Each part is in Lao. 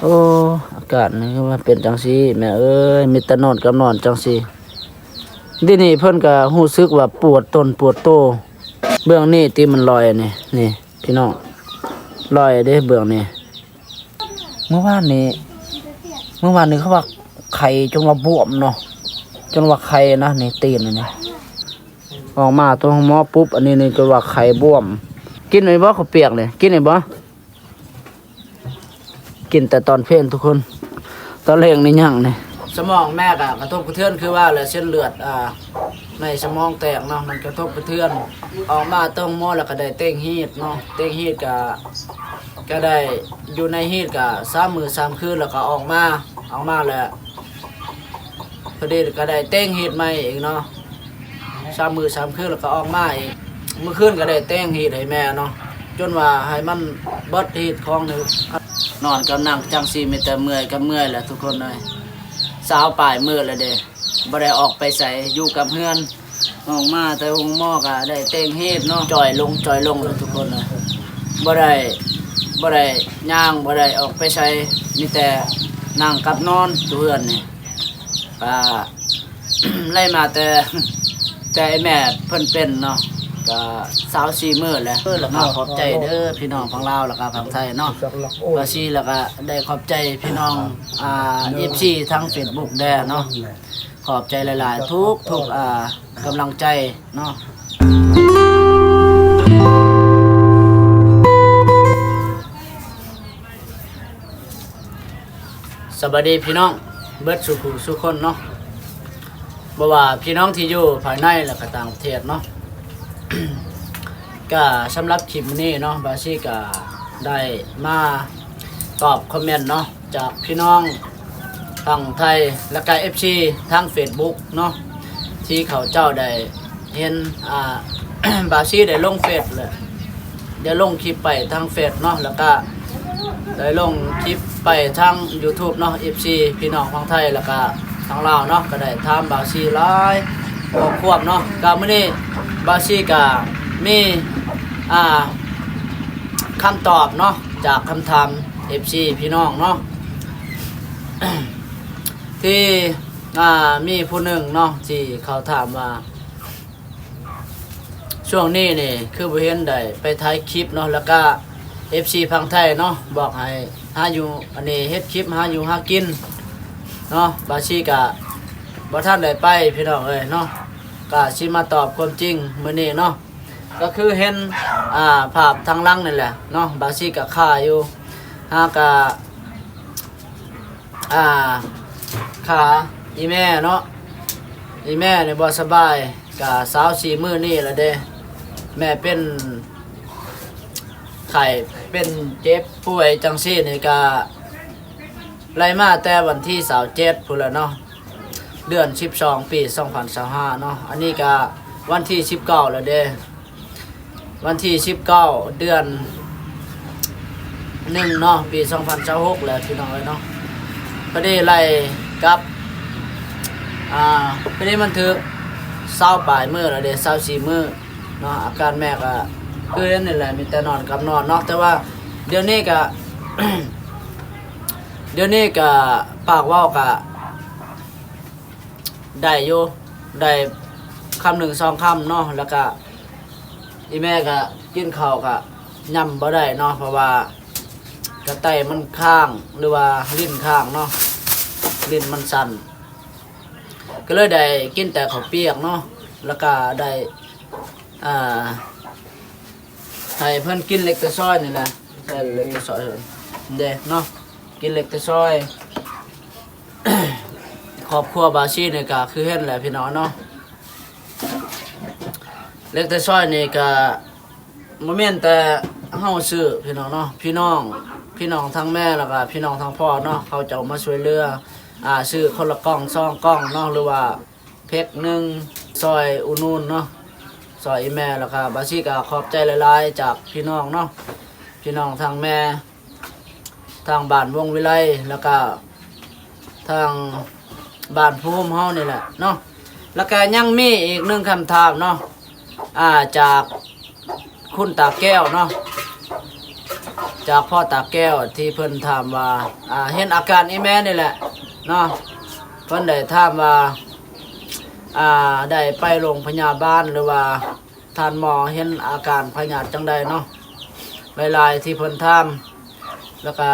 ໂອ້ ອາກາດນີ້ຄືວ່າເປັນຈັ່ງຊີ້ແມ່ເອີຍ ມີແຕ່ນອນກັບນອນຈັ່ງຊີ້. ດຽວນີ້ເພິ່ນກໍຮູ້ສຶກວ່າປວດຕົນປວດໂຕ ເບື້ອງນີ້ຕິມັນລອຍນີ້ ນີ້ພີ່ນ້ອງ ລອຍເດ້ເບື້ອງນີ້. ມື້ວານນີ້ ມື້ວານນີ້ເຂົາວ່າໄຂ້ຈົນວ່າບວມເນາະ ຈົນວ່າໄຂ້ນະ ນີ້ຕີນນີ້. ອອກມາແຕ່ໂຮງໝໍປຸບ ອັນນີ້ນີ້ຈົນວ່າໄຂ້ບວມ. ກິນໄດ້ບໍ່ເຂົ້າປຽກນີ້ ກິນໄດ້ບໍ່? ກິນແຕ່ຕອນເພນທຸກຄົນ ຕອນແລງນີ້ຍັງນີ້. ສະໝອງແມ່ກະກະທົບກະເທືອນ ຄືວ່າແຫຼະ ເສັ້ນເລືອດ ອ່າ ໃນສະໝອງແຕກເນາະ ມັນກະທົບກະເທືອນ. ອອກມາແຕ່ໂຮງໝໍແລ້ວກະໄດ້ເຕ່ງຮີດເນາະ ເຕ່ງຮີດກະ ກະໄດ້ຢູ່ໃນຮີດກະສາມມື້ສາມຄືນ ແລ້ວກະອອກມາ ອອກມາແລ້ວ ພໍດີກະໄດ້ເຕ່ງຮີດໃໝ່ອີກເນາະ ສາມມື້ສາມຄືນ ແລ້ວກໍອອກມາອີກ. ມື້ຄືນກໍໄດ້ແຕ່ງຮີດໃຫ້ແມ່ເນາະ ຈົນວ່າໃຫ້ມັນເບິດຮີດຂອງນີ້ ນອນກັບນັ່ງຈັ່ງຊີ້ ມີແຕ່ເມື່ອຍກັບເມື່ອຍແຫຼະທຸກຄົນເອີຍ. ຊາວປາຍມື້ແລ້ວເດ້ ບໍ່ໄດ້ອອກໄປໃສ ຢູ່ກັບເຮືອນ. ອອກມາແຕ່ໂຮງໝໍກໍໄດ້ແຕ່ງຮີດເນາະ ຈ່ອຍລົງ ຈ່ອຍລົງແຫຼະທຸກຄົນເອີຍ. ບໍ່ໄດ້ ບໍ່ໄດ້ຍ່າງ ບໍ່ໄດ້ອອກໄປໃສ ມີແຕ່ນັ່ງກັບນອນຢູ່ເຮືອນນີ້. ກະໄລ່ມາແຕ່ ແຕ່ໄອ້ແມ່ເພິ່ນເປັນເນາະ ກະຊາວສີ່ມື້ແຫຼະ. ເອີ ແລ້ວກະຂອບໃຈເດີພີ່ນ້ອງຝັ່ງລາວ ແລ້ວກະຝັ່ງໄທເນາະ ວ່າຊີ້ ແລ້ວກະໄດ້ຂອບໃຈພີ່ນ້ອງ ອ່າ ເອັຟຊີ ທາງເຟສບຸກແດ່ເນາະ. ຂອບໃຈຫຼາຍໆ ທຸກໆ ອ່າ ກຳລັງໃຈເນາະ. ສະບາຍດີພີ່ນ້ອງເບິດສູ່ຜູ້ສູ່ຄົນເນາະ ບໍ່ວ່າພີ່ນ້ອງທີ່ຢູ່ພາຍໃນ ແລະກະຕ່າງປະເທດເນາະ. ກະສຳລັບຄລິບມື້ນີ້ເນາະ ບາຊີກະໄດ້ມາຕອບຄອມເມັນເນາະ ຈາກພີ່ນ້ອງຝັ່ງໄທ ແລະກະເອັຟຊີທາງເຟສບຸກເນາະ ທີ່ເຂົາເຈົ້າໄດ້ເຫັນ ອ່າ ບາຊີໄດ້ລົງເຟສ ແລະ ໄດ້ລົງຄລິບໄປທາງເຟສເນາະ ແລ້ວກະໄດ້ລົງຄລິບໄປທາງຢູທູບເນາະ ເອັຟຊີ ພີ່ນ້ອງຝັ່ງໄທ ແລ້ວກະທາງລາວເນາະ ກະໄດ້ຖາມບາຊີຫຼາຍຂໍ້ຄວາມເນາະ. ກະມື້ນີ້ບາຊີກະມີ ອ່າ ຄຳຕອບເນາະ ຈາກຄຳຖາມເອັຟຊີ ພີ່ນ້ອງເນາະ ທີ່ ອ່າ ມີຜູ້ໜຶ່ງເນາະ ທີ່ເຂົາຖາມວ່າ ຊ່ວງນີ້ນີ້ຄືບໍ່ເຫັນໄດ້ໄປຖ່າຍຄລິບເນາະ ແລ້ວກະເອັຟຊີຝັ່ງໄທເນາະ ບອກໃຫ້ຫາຢູ່ ອັນນີ້ເຮັດຄລິບຫາຢູ່ຫາກິນເນາະ. ບາຊີກະບໍ່ທັນໄດ້ໄປພີ່ນ້ອງເອີຍເນາະ ກະຊິມາຕອບຄວາມຈິງມື້ນີ້ເນາະ. ກະຄືເຫັນ ອ່າ ພາບທາງຫຼັງນີ້ແຫຼະເນາະ ບາຊີກະຄາຢູ່ ຫາກະ ອ່າ ຂາອີແມ່ເນາະ ອີແມ່ນີ້ບໍ່ສະບາຍ ກະຊາວສີ່ມື້ນີ້ລະເດ້. ແມ່ເປັນໄຂ້ ເປັນເຈັບປ່ວຍຈັ່ງຊີ້ນີ້ ກະໄລ່ມາແຕ່ວັນທີຊາວເຈັດພຸ້ນລະເນາະ ເດືອນສິບສອງ ປີສອງພັນຊາວຫ້າເນາະ. ອັນນີ້ກະວັນທີສິບເກົ້າລະເດ້ ວັນທີສິບເກົ້າ ເດືອນໜຶ່ງເນາະ ປີສອງພັນຊາວຫົກແລ້ວພີ່ນ້ອງເອີຍເນາະ. ພໍດີໄລ່ກັບ ອ່າ ພໍດີມັນຖືກຊາວປາຍມື້ແລ້ວເດ້ ຊາວສີ່ມື້ເນາະ. ອາການແມ່ກະຄືເຫັນນີ້ແຫຼະ ມີແຕ່ນອນກັບນອນເນາະ ແຕ່ວ່າດຽວນີ້ກະ ດຽວນີ້ກະປາກເວົ້າກະ ໄດ້ຢູ່ ໄດ້ຄຳໜຶ່ງສອງຄຳເນາະ ແລ້ວກະອີແມ່ກະກິນເຂົ້າກະຫຍ້ຳບໍ່ໄດ້ເນາະ ເພາະວ່າກະໄຕມັນຄ້າງ ຫຼືວ່າລີ້ນຄ້າງເນາະ ລີ້ນມັນສັ່ນ ກະເລີຍໄດ້ກິນແຕ່ເຂົ້າປຽກເນາະ ແລ້ວກະໄດ້ ອ່າ ໃຫ້ເພິ່ນກິນເລັກແຕ່ຊອຍນີ້ແຫຼະ ໃສ່ເລັກແຕ່ຊອຍເດ້ເນາະ ກິນເລັກແຕ່ຊອຍ. ຄອບຄົວບາຊີນີ້ກະຄືເຫັນແຫຼະພີ່ນ້ອງເນາະ ເລັກແຕ່ຊອຍນີ້ກະບໍ່ແມ່ນແຕ່ເຮົາຊື້ພີ່ນ້ອງເນາະ ພີ່ນ້ອງ ພີ່ນ້ອງທາງແມ່ ແລ້ວກະພີ່ນ້ອງທາງພໍ່ເນາະ ເຂົາເຈົ້າມາຊ່ວຍເຫຼືອ ອ່າ ຊື້ຄົນລະກ່ອງສອງກ່ອງເນາະ ຫຼືວ່າ ເພັກໜຶ່ງ ຊ່ອຍອຸດໜູນເນາະ ຊ່ອຍອີແມ່ ແລ້ວກະບາຊີກະຂອບໃຈຫຼາຍໆ ຈາກພີ່ນ້ອງເນາະ ພີ່ນ້ອງທາງແມ່ ທາງບ້ານວົງວິໄລ ແລ້ວກະທາງບ້ານພູມເຮົານີ້ແຫຼະເນາະ. ແລ້ວກະຍັງມີອີກໜຶ່ງຄຳຖາມເນາະ ອ່າ ຈາກ ຄຸນຕາແກ້ວເນາະ ຈາກພໍ່ຕາແກ້ວທີ່ເພິ່ນຖາມວ່າ ອ່າ ເຫັນອາການອີ່ແມ່ນີ້ແຫຼະເນາະ ເພິ່ນໄດ້ຖາມວ່າ ອ່າ ໄດ້ໄປໂຮງພະຍາບານ ຫຼືວ່າທ່ານໝໍເຫັນອາການພະຍາດຈັ່ງໃດເນາະ ຫຼາຍໆທີ່ເພິ່ນຖາມ ແລ້ວກະ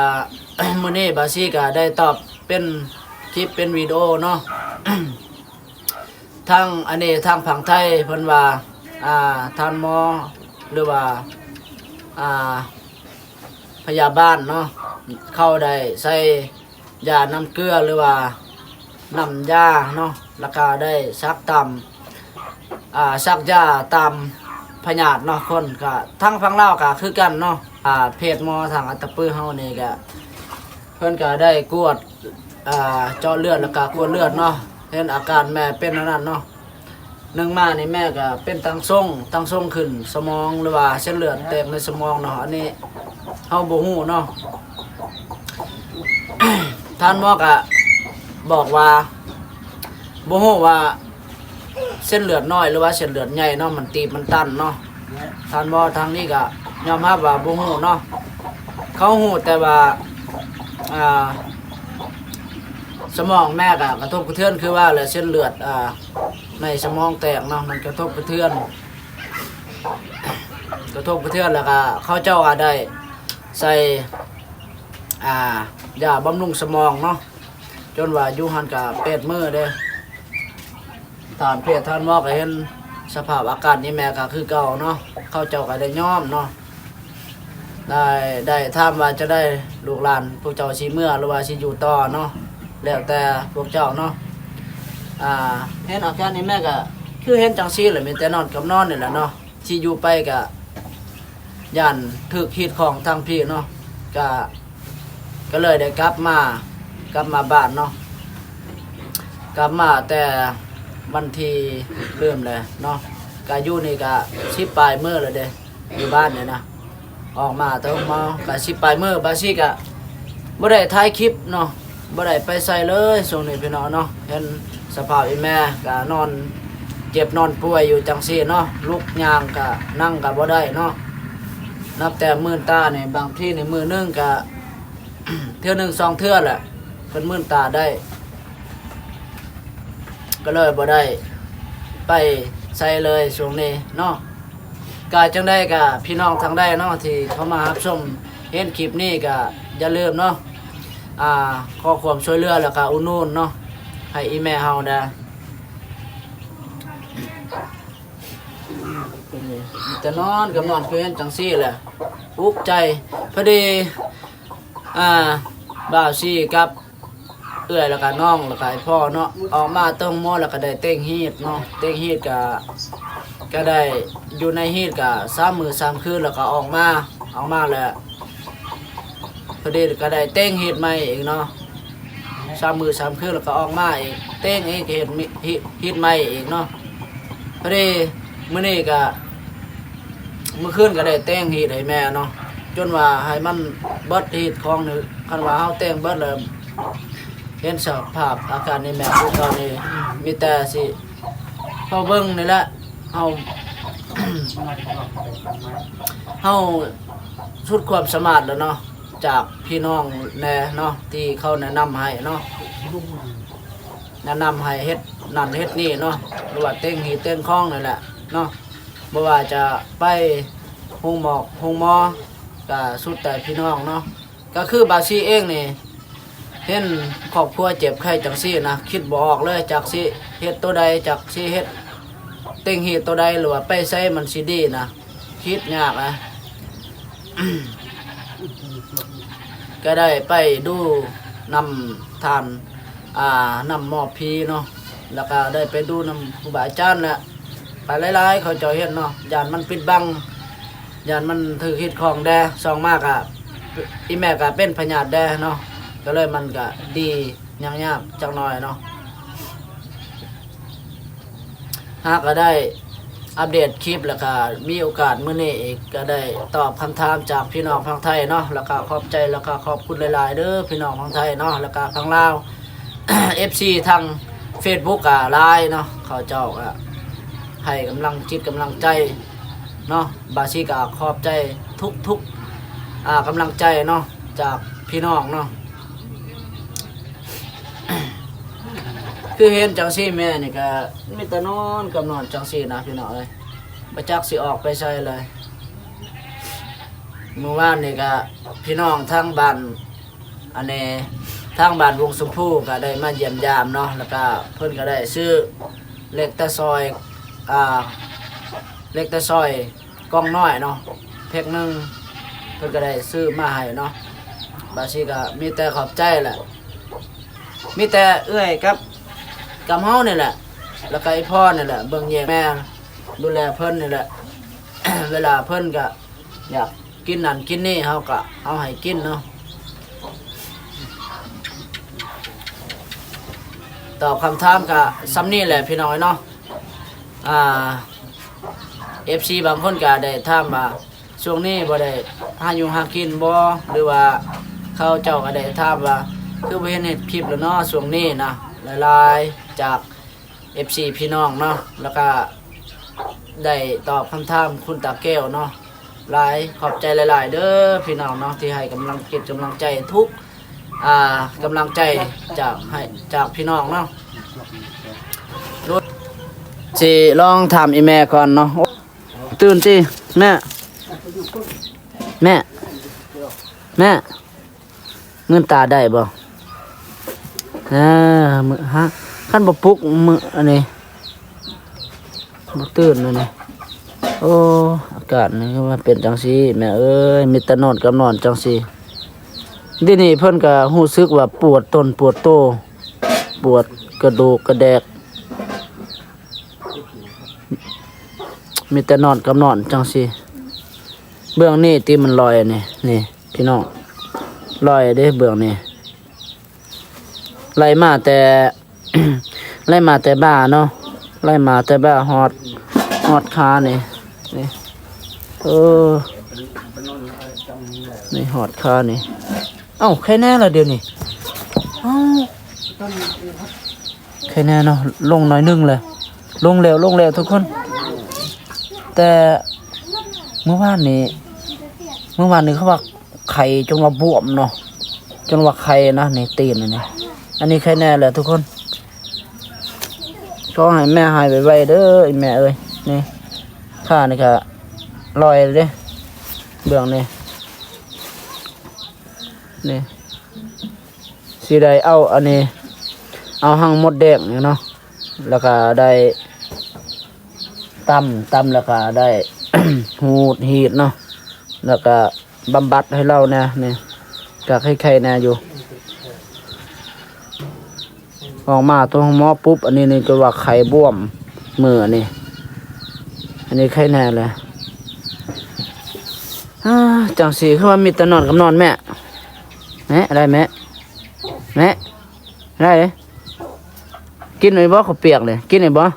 ມື້ນີ້ບາຊີກະໄດ້ຕອບເປັນຄລິບເປັນວິດີໂອເນາະ ທາງ ອັນນີ້ທາງຝັ່ງໄທເພິ່ນວ່າ ອ່າ ທ່ານໝໍ ຫຼືວ່າ ອ່າ ພະຍາບານເນາະ ເຂົາໄດ້ໃສ່ຢານ້ຳເກືອ ຫຼືວ່ານ້ຳຢາເນາະ ແລ້ວກະໄດ້ສັກຕາມ ອ່າ ສັກຢາຕາມພະຍາດເນາະ ຄົນກະ ທາງຝັ່ງລາວກະຄືກັນເນາະ ອ່າ ເພດໝໍທາງອັດຕະປືເຮົານີ້ກະ ເພິ່ນກະໄດ້ກວດ ອ່າ ເຈາະເລືອດ ແລ້ວກະກວດເລືອດເນາະ ເຫັນອາການແມ່ເປັນອັນນັ້ນເນາະ ໜຶ່ງມານີ້ແມ່ກະເປັນທາງຊົງ ທາງຊົງຂຶ້ນສະໝອງ ຫຼືວ່າເສັ້ນເລືອດແຕກໃນສະໝອງເນາະ ອັນນີ້ເຮົາບໍ່ຮູ້ເນາະ ທ່ານໝໍກະບອກວ່າ ບໍ່ຮູ້ວ່າເສັ້ນເລືອດນ້ອຍ ຫຼືວ່າເສັ້ນເລືອດໃຫຍ່ເນາະ ມັນຕີບມັນຕັນເນາະ ທ່ານໝໍທາງນີ້ກະຍອມຮັບວ່າບໍ່ຮູ້ເນາະ ເຂົາຮູ້ແຕ່ວ່າ ອ່າ ສະໝອງແມ່ກະກະທົບກະເທືອນ ຄືວ່າແຫຼະ ເສັ້ນເລືອດ ອ່າ ໃນສະໝອງແຕກເນາະ ມັນກະທົບກະເທືອນ ກະທົບກະເທືອນ ແລ້ວກະເຂົາເຈົ້າກະໄດ້ໃສ່ ອ່າ ຢາບຳລຸງສະໝອງເນາະ ຈົນວ່າຢູ່ຫັ້ນກະແປດມື້ເດ້ ທ່ານແພດທ່ານໝໍກະເຫັນສະພາບອາການນີ້ແມ່ກະຄືເກົ່າເນາະ ເຂົາເຈົ້າກະໄດ້ຍອມເນາະ ໄດ້ ໄດ້ຖາມວ່າຈະໄດ້ ລູກຫຼານພວກເຈົ້າຊິເມືອ ຫຼືວ່າຊິຢູ່ຕໍ່ເນາະ ແລ້ວແຕ່ພວກເຈົ້າເນາະ ອ່າ ເຫັນອາການນີ້ແມ່ກະຄືເຫັນຈັ່ງຊີ້ແຫຼະ ມີແຕ່ນອນກັບນອນນີ້ແຫຼະເນາະ ຊິຢູ່ໄປກະຢ້ານຖືກຮີດຄອງທາງພີ້ເນາະ ກະ ກະເລີຍໄດ້ກັບມາ ກັບມາບ້ານເນາະ ກັບມາແຕ່ວັນທີ ລືມແລ້ວເນາະ ກະຢູ່ນີ້ກະສິບປາຍມື້ແລ້ວເດ້ ຢູ່ບ້ານນີ້ນະ ອອກມາແຕ່ໂຮງໝໍກະສິບປາຍມື້ ບາຊີກະບໍ່ໄດ້ຖ່າຍຄລິບເນາະ ບໍ່ໄດ້ໄປໃສເລີຍຊ່ວງນີ້ພີ່ນ້ອງເນາະ ເຫັນສະພາບອີ່ແມ່ກະນອນເຈັບນອນປ່ວຍຢູ່ຈັ່ງຊີ້ເນາະ ລຸກຍ່າງກະນັ່ງກະບໍ່ໄດ້ເນາະ ນັບແຕ່ມື່ນຕານີ້ ບາງທີນີ້ມື້ໜຶ່ງກະເທື່ອໜຶ່ງສອງເທື່ອແຫຼະ ເພິ່ນມື່ນຕາໄດ້ ກະເລີຍບໍ່ໄດ້ໄປໃສເລີຍຊ່ວງນີ້ເນາະ ກະຈັ່ງໃດກະພີ່ນ້ອງທາງໃດເນາະ ທີ່ເຂົ້າມາຮັບຊົມເຫັນຄລິບນີ້ກະຢ່າລືມເນາະ ອ່າ ຂໍຄວາມຊ່ວຍເຫຼືອ ແລ້ວກະອຸດໜູນເນາະ ໃຫ້ອີ່ແມ່ເຮົາແດ່ ແຕ່ນອນກັບນອນຄືເຫັນຈັ່ງຊີ້ແຫຼະ ອຸກໃຈ ພໍດີ ອ່າ ບ່າວຊີກັບ ເອື້ອຍ ແລ້ວກະນ້ອງ ແລ້ວກະອ້າຍພໍ່ເນາະ ອອກມາແຕ່ໂຮງໝໍ ແລ້ວກະໄດ້ເຕ່ງຮີດເນາະ ເຕ່ງຮີດກະ ກະໄດ້ຢູ່ໃນຮີດກະສາມມື້ສາມຄືນ ແລ້ວກະອອກມາ ອອກມາແລ້ວ ພໍດີກະໄດ້ເຕ່ງຮີດໃໝ່ອີກເນາະ ສາມມື້ສາມຄືນ ແລ້ວກະອອກມາອີກ ເຕ່ງອີກ ເຮັດ ຮີດ ຮີດໃໝ່ອີກເນາະ ພໍດີມື້ນີ້ກະ ມື້ຄືນກະໄດ້ແຕ່ງຮີດໃຫ້ແມ່ເນາະ ຈົນວ່າໃຫ້ມັນເບິດຮີດຂອງນີ້ ຄັນວ່າເຮົາແຕ່ງເບິດແລ້ວ ເຫັນສະພາບອາການນີ້ແມ່ຄືເກົ່ານີ້ ມີແຕ່ຊິລໍເບິ່ງນີ້ແຫຼະ ເຮົາ ເຮົາສຸດຄວາມສາມາດແລ້ວເນາະ ຈາກພີ່ນ້ອງແດ່ເນາະ ທີ່ເຂົາແນະນຳໃຫ້ເນາະ ແນະນຳໃຫ້ເຮັດນັ້ນເຮັດນີ້ເນາະ ຫຼືວ່າເຕ່ງຮີດເຕ່ງຂອງນີ້ແຫຼະເນາະ ບໍ່ວ່າຈະໄປໂຮງໝໍ ໂຮງໝໍ ກະສຸດແຕ່ພີ່ນ້ອງເນາະ ກະຄືບາຊີເອງນີ້ ເຫັນຄອບຄົວເຈັບໄຂ້ຈັ່ງຊີ້ນະ ຄິດບໍ່ອອກເລີຍ ຈັກຊິເຮັດໂຕໃດ ຈັກຊິເຮັດເຕ່ງຮີດໂຕໃດ ຫຼືວ່າໄປໃສມັນຊິດີນະ ຄິດຍາກນະ ກະໄດ້ໄປດູນຳທ່ານ ອ່າ ນຳໝໍຜີເນາະ ແລ້ວກະໄດ້ໄປດູນຳຄູບາອາຈານແຫຼະ ໄປຫຼາຍໆ ເຂົາເຈົ້າເຮັດເນາະ ຢ້ານມັນປິດບັງ ຢ້ານມັນຖືກຮີດຄອງແດ່ ສ່ອງມາກະ ອີ່ແມ່ກະເປັນພະຍາດແດ່ເນາະ ກະເລີຍມັນກະດີຍາກໆ ຈັກໜ້ອຍເນາະ ຫາກະໄດ້ອັບເດດຄລິບ ແລ້ວກະມີໂອກາດມື້ນີ້ອີກ ກະໄດ້ຕອບຄຳຖາມຈາກພີ່ນ້ອງຝັ່ງໄທເນາະ ແລ້ວກະຂອບໃຈ ແລ້ວກະຂອບຄຸນຫຼາຍໆ ເດີພີ່ນ້ອງຝັ່ງໄທເນາະ ແລ້ວກະຝັ່ງລາວ ເອັຟຊີ ທາງເຟສບຸກກະຫຼາຍເນາະ ເຂົາເຈົ້າກະໃຫ້ກຳລັງຈິດກຳລັງໃຈເນາະ ບາຊີກະຂອບໃຈທຸກໆ ອ່າ ກຳລັງໃຈເນາະ ຈາກພີ່ນ້ອງເນາະ. ຄືເຫັນຈັ່ງຊີ້ແມ່ນີ້ກະມີແຕ່ນອນກັບນອນຈັ່ງຊີ້ນະພີ່ນ້ອງເອີຍ, ບໍ່ຈັກຊິອອກໄປໃສເລີຍ. ມື້ວານນີ້ກະພີ່ນ້ອງທາງບ້ານ ອັນນີ້ ທາງບ້ານວົງຊົມພູກະໄດ້ມາຢ້ຽມຢາມເນາະ, ແລ້ວກະເພິ່ນກະໄດ້ຊື້ເຫຼັກຕາຊອຍ ອ່າ ເຫຼັກຕາຊອຍ ກ່ອງນ້ອຍເນາະ ແພັກໜຶ່ງ ເພິ່ນກະໄດ້ຊື້ມາໃຫ້ເນາະ. ບາດນີ້ກະມີແຕ່ຂອບໃຈແຫຼະ, ມີແຕ່ເອື້ອຍກັບ ກັບເຮົານີ້ແຫຼະ ແລ້ວກະອີ່ພໍ່ນີ້ແຫຼະ ເບິ່ງແຍງແມ່ ດູແລເພິ່ນນີ້ແຫຼະ. ເວລາເພິ່ນກະຢາກກິນນັ້ນກິນນີ້ ເຮົາກະເອົາໃຫ້ກິນເນາະ. ຕອບຄຳຖາມກະສ່ຳນີ້ແຫຼະພີ່ນ້ອງເອີຍເນາະ. ອ່າ ເອັຟຊີບາງຄົນກະໄດ້ຖາມວ່າ ຊ່ວງນີ້ບໍ່ໄດ້ຫາຢູ່ຫາກິນບໍ່ ຫຼືວ່າເຂົາເຈົ້າກະໄດ້ຖາມວ່າ ຄືບໍ່ເຫັນເຮັດຄລິບແລ້ວເນາະຊ່ວງນີ້ນະ. ຫຼາຍໆ ຈາກເອັຟຊີພີ່ນ້ອງເນາະ ແລ້ວກະໄດ້ຕອບຄຳຖາມຄຸນຕາແກ້ວເນາະ. ຫຼາຍຂອບໃຈຫຼາຍໆເດີພີ່ນ້ອງເນາະ ທີ່ໃຫ້ກຳລັງຈິດກຳລັງໃຈທຸກ ອ່າ ກຳລັງໃຈຈາກ ໃຫ້ ຈາກພີ່ນ້ອງເນາະ. ຊິລອງຖາມອີ່ແມ່ກ່ອນເນາະ. ຕື່ນຕິແມ່ ແມ່ ແມ່ ເງິນຕາໄດ້ບໍ່? ເອີ ມື້ ຮະ ຄັນບໍ່ປຸກມື້ອັນນີ້ ບໍ່ຕື່ນແມ່ນນີ້. ໂອ້ ອາກາດນີ້ຄືວ່າເປັນຈັ່ງຊີ້ແມ່ເອີຍ, ມີແຕ່ນອນກັບນອນຈັ່ງຊີ້. ດຽວນີ້ເພິ່ນກະຮູ້ສຶກວ່າປວດຕົນປວດໂຕ ປວດກະດູກກະແດກ, ມີແຕ່ນອນກັບນອນຈັ່ງຊີ້. ເບື້ອງນີ້ຕິມັນລອຍນີ້ ນີ້ພີ່ນ້ອງ, ລອຍເດ້ເບື້ອງນີ້. ໄລ່ມາແຕ່ ໄລ່ມາແຕ່ບ່າເນາະ, ໄລ່ມາແຕ່ບ່າຮອດ ຮອດຂານີ້ ນີ້ ເອີ ນີ້ຮອດຂານີ້. ເອົ້າ ໄຄແນ່ລະດຽວນີ້. ເອົ້າ ໄຄແນ່ເນາະ, ລົງໜ້ອຍໜຶ່ງແຫຼະ, ລົງແລ້ວ ລົງແລ້ວທຸກຄົນ. ແຕ່ມື້ວານນີ້ ມື້ວານນີ້ເຂົາວ່າ ໄຄຈົນວ່າບວມເນາະ, ຈົນວ່າໄຄນະ ນີ້ຕີນນີ້. ອັນນີ້ໄຄແນ່ແຫຼະທຸກຄົນ, ຂໍໃຫ້ແມ່ຫາຍໄວໆເດີອີ່ແມ່ເອີຍ. ນີ້ ຂານີ້ກະລອຍເດ້ ເບື້ອງນີ້ ນີ້. ຊິໄດ້ເອົາອັນນີ້ ເອົາຮັງມົດແດງນີ້ເນາະ, ແລ້ວກະໄດ້ ຕຳ ຕຳແລ້ວກະໄດ້ ຮູດຮີດເນາະ, ແລ້ວກະບຳບັດໃຫ້ລາວແດ່ນີ້, ກະໄຄໆແດ່ຢູ່. ອອກມາແຕ່ໂຮງໝໍປຸບ ອັນນີ້ນີ້ຈົນວ່າໄຄບວມມືນີ້, ອັນນີ້ໄຄແນ່ແຫຼະ. ອາ ຈັ່ງຊີ້ຄືວ່າມີແຕ່ນອນກັບນອນແມ່, ແມ່ ໄດ້ແມ່ ແມ່ ໄດ້ເດ້. ກິນໄດ້ບໍ່ເຂົ້າປຽກນີ້ ກິນໄດ້ບໍ່?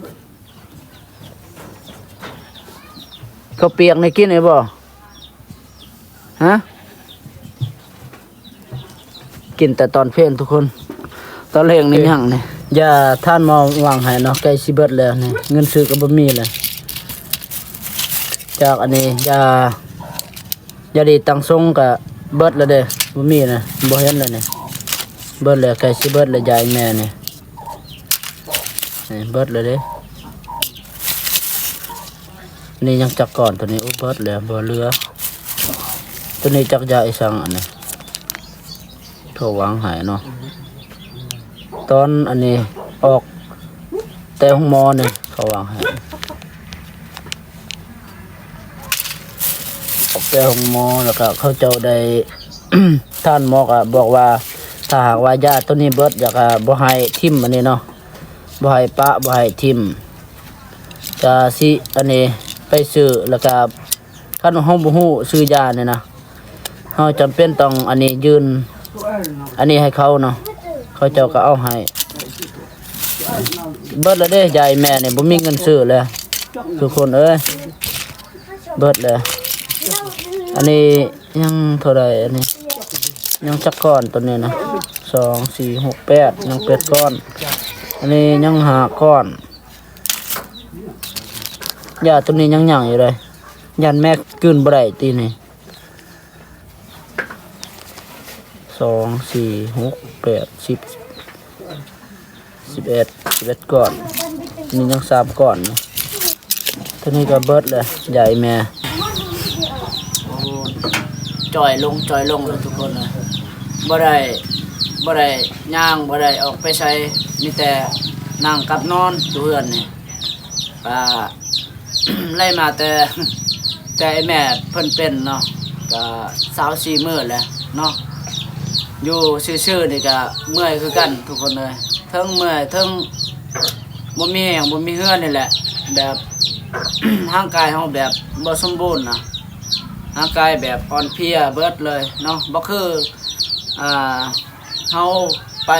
ເຂົ້າປຽກນີ້ກິນໄດ້ບໍ່? ຮະ ກິນແຕ່ຕອນເພນທຸກຄົນ, ຕອນແລງນີ້ຍັງນີ້. ຢາທ່ານໝໍວາງໃຫ້ເນາະ ໃກ້ຊິເບິດແລ້ວນີ້, ເງິນຊື້ກະບໍ່ມີແລ້ວ. ຈາກອັນນີ້ຢາ ຢາດີດຕັ້ງຊົງກະເບິດແລ້ວເດ້, ບໍ່ມີນະ ບໍ່ເຫັນແລ້ວນີ້, ເບິດແລ້ວ ໃກ້ຊິເບິດແລ້ວຢາອີ່ແມ່ນີ້. ນີ້ເບິດແລ້ວເດ້. ນີ້ຍັງຈັກກ້ອນ ໂຕນີ້ ໂອ້ ເບິດແລ້ວ ບໍ່ເຫຼືອ. ໂຕນີ້ຈັກຢາອີ່ສັງອັນນີ້ ເຂົາວາງໃຫ້ເນາະ, ຕອນອັນນີ້ອອກແຕ່ໂຮງໝໍນີ້ເຂົາວາງໃຫ້. ອອກແຕ່ໂຮງໝໍ ແລ້ວກະເຂົາເຈົ້າໄດ້ ທ່ານໝໍກະບອກວ່າ ຖ້າຫາກວ່າຢາໂຕນີ້ເບິດ ແລ້ວກະບໍ່ໃຫ້ຖິ້ມອັນນີ້ເນາະ, ບໍ່ໃຫ້ປະ ບໍ່ໃຫ້ຖິ້ມ, ກະຊິອັນນີ້ໄປຊື້ ແລ້ວກະຄັນເຮົາບໍ່ຮູ້ຊື່ຢານີ້ນະ ເຮົາຈຳເປັນຕ້ອງອັນນີ້ຍື່ນອັນນີ້ໃຫ້ເຂົາເນາະ, ເຂົາເຈົ້າກະເອົາໃຫ້. ເບິດແລ້ວເດ້ ຢາອີ່ແມ່ນີ້ ບໍ່ມີເງິນຊື້ແລ້ວທຸກຄົນເອີຍ, ເບິດແລ້ວ. ອັນນີ້ຍັງເທົ່າໃດ ອັນນີ້ຍັງຈັກກ້ອນ ໂຕນີ້ນະ ສອງ ສີ່ ຫົກ ແປດ ຍັງແປດກ້ອນ, ອັນນີ້ຍັງຫ້າກ້ອນ. ຢາໂຕນີ້ຍັງຍັງຢູ່ເດ້, ຢ້ານແມ່ກືນບໍ່ໄດ້ຕິນີ້. ສອງ ສີ່ ຫົກ ແປດ ສິບ ສິບເອັດ ສິບເອັດກ້ອນ ນີ້ຍັງສາມກ້ອນຢູ່. ໂຕນີ້ກໍເບິດແລ້ວ ຢາອີ່ແມ່. ໂອ້ ຈ່ອຍລົງ ຈ່ອຍລົງແລ້ວທຸກຄົນເອີຍ. ບໍ່ໄດ້ ບໍ່ໄດ້ຍ່າງ ບໍ່ໄດ້ອອກໄປໃສ ມີແຕ່ນັ່ງກັບນອນຢູ່ເຮືອນນີ້. ກະ ໄລ່ມາແຕ່ ແຕ່ໄອ້ແມ່ເພິ່ນເປັນເນາະ ກະຊາວສີ່ມື້ແລ້ວເນາະ. ຢູ່ຊື່ໆນີ້ກະເມື່ອຍຄືກັນທຸກຄົນເອີຍ ເທິງເມື່ອຍ ເທິງບໍ່ມີແຮງ ບໍ່ມີເຫື່ອນີ້ແຫຼະ. ແບບ ຮ່າງກາຍເຮົາແບບບໍ່ສົມບູນນະ ຮ່າງກາຍແບບອ່ອນເພຍເບິດເລີຍເນາະ ບໍ່ຄື ອ່າ ເຮົາໄປ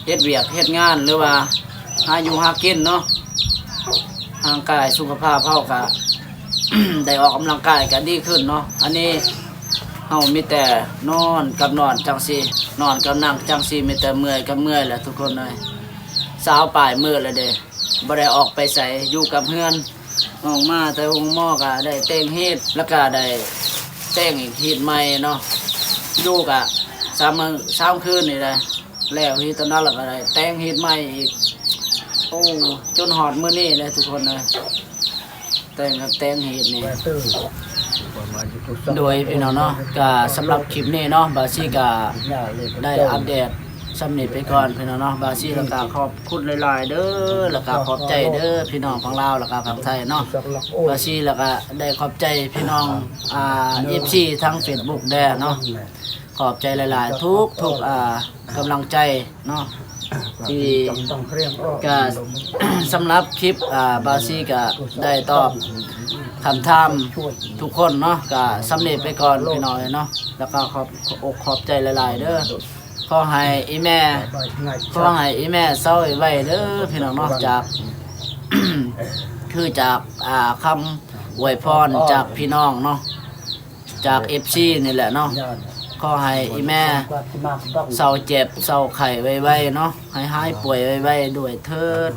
ເຮັດວຽກເຮັດງານ ຫຼືວ່າຫາຢູ່ຫາກິນເນາະ ຮ່າງກາຍສຸຂະພາບເຮົາກະ ໄດ້ອອກກຳລັງກາຍກະດີຂຶ້ນເນາະ. ອັນນີ້ເຮົາມີແຕ່ນອນກັບນອນຈັ່ງຊີ້ ນອນກັບນັ່ງຈັ່ງຊີ້ ມີແຕ່ເມື່ອຍກັບເມື່ອຍແຫຼະທຸກຄົນເອີຍ. ຊາວປາຍມື້ແລ້ວເດ້ ບໍ່ໄດ້ອອກໄປໃສ ຢູ່ກັບເຮືອນ. ອອກມາແຕ່ໂຮງໝໍກະໄດ້ແຕ່ງຮີດ ແລ້ວກະໄດ້ແຕ່ງອີກຮີດໃໝ່ເນາະ. ຢູ່ກະສາມມື້ສາມຄືນນີ້ແຫຼະ ແລ້ວຮີດຕອນນັ້ນ ແລ້ວກະໄດ້ແຕ່ງຮີດໃໝ່ອີກ. ໂອ້ ຈົນຮອດມື້ນີ້ແຫຼະທຸກຄົນເອີຍ ແຕ່ງກັບແຕ່ງຮີດນີ້. ໂດຍພີ່ນ້ອງເນາະ ກະສຳລັບຄລິບນີ້ເນາະ ບາຊີກະໄດ້ອັບເດດ ສ່ຳນີ້ໄປກ່ອນພີ່ນ້ອງເນາະ. ບາຊີລະກະຂອບຄຸນຫຼາຍໆເດີ ລະກະຂອບໃຈເດີພີ່ນ້ອງຝັ່ງລາວ ລະກະຝັ່ງໄທເນາະ. ບາຊີລະກະໄດ້ຂອບໃຈພີ່ນ້ອງ ອ່າ ເອັຟຊີ ທາງເຟສບຸກແດ່ເນາະ. ຂອບໃຈຫຼາຍໆ ທຸກໆ ອ່າ ກຳລັງໃຈເນາະ ທີ່ ກະ ສຳລັບຄລິບ ອ່າ ບາຊີກະໄດ້ຕອບຄຳຖາມທຸກຄົນເນາະ ກະສ່ຳນີ້ໄປກ່ອນພີ່ນ້ອງເອີຍເນາະ. ລະກະຂອບອົກຂອບໃຈຫຼາຍໆເດີ. ຂໍໃຫ້ອີ່ແມ່ ຂໍໃຫ້ອີ່ແມ່ເຊົາໄວໆເດີພີ່ນ້ອງເນາະ. ຈາກ ຄືຈາກ ອ່າ ຄຳອວຍພອນຈາກພີ່ນ້ອງເນາະ ຈາກເອັຟຊີນີ້ແຫຼະເນາະ. ຂໍໃຫ້ອີ່ແມ່ເຊົາເຈັບເຊົາໄຂ້ໄວໆເນາະ ໃຫ້ຫາຍປ່ວຍໄວໆດ້ວຍເທີດ.